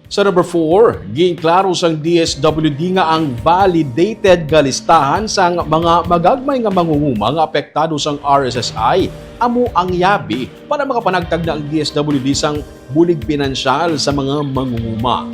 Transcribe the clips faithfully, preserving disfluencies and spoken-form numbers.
Sa number four, ginklaro sang D S W D nga ang validated nga listahan sang mga magagmay nga mangunguma nga apektado sang R S S I amo ang yabi para makapanagtag na ang D S W D sang bulig pinansyal sa mga mangunguma.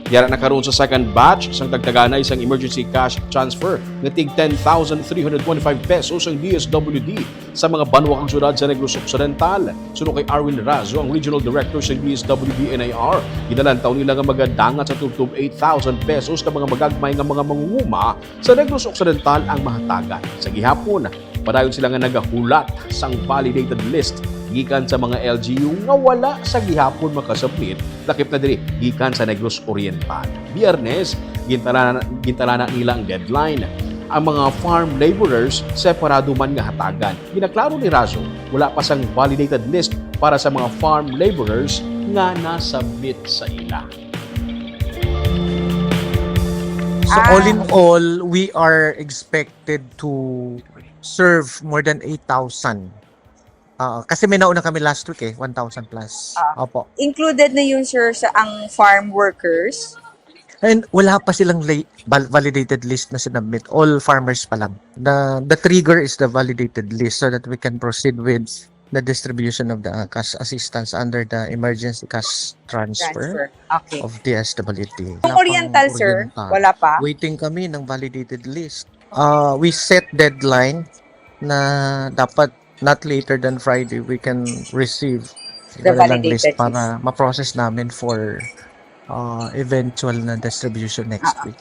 Yara na karon sa second batch sang tagtaganay sang emergency cash transfer nga tig ten thousand three hundred twenty-five pesos ang D S W D sa mga banwa kag syudad sa Negros Occidental. Suno kay Arwin Razo, ang Regional Director sa D S W D N I R, ginalantaw nila nga magadangat sa tubtob eight thousand pesos ka mga magagmay nga mga mangunguma sa Negros Occidental ang mahatagan. Sa gihapon, padayon sila nga nagahulat sang validated list gikan sa mga L G U nga wala sa gihapon makasubmit, lakip na diri gikan sa Negros Oriental. Biyernes, gintalana, gintalana nila ang deadline. Ang mga farm laborers separado man nga hatagan. Ginaklaro ni Razo, wala pa sang validated list para sa mga farm laborers nga nasubmit sa ila. So Ah. all in all, we are expected to serve more than eight thousand. Ah, kasi may nauna kami last week eh, one thousand plus. Ah. Opo. Included na yun, sir, sa ang farm workers. And wala pa silang la- val- validated list na sinubmit. All farmers pa lang. The the trigger is the validated list so that we can proceed with the distribution of the uh, cash assistance under the emergency cash transfer Transfer. Okay. Of D S W D. Kung Oriental, sir, wala pa. Waiting kami ng validated list. Uh, we set deadline na dapat not later than Friday we can receive The yung kanilang list validated para ma-process namin for uh, eventual na distribution next Ah, week.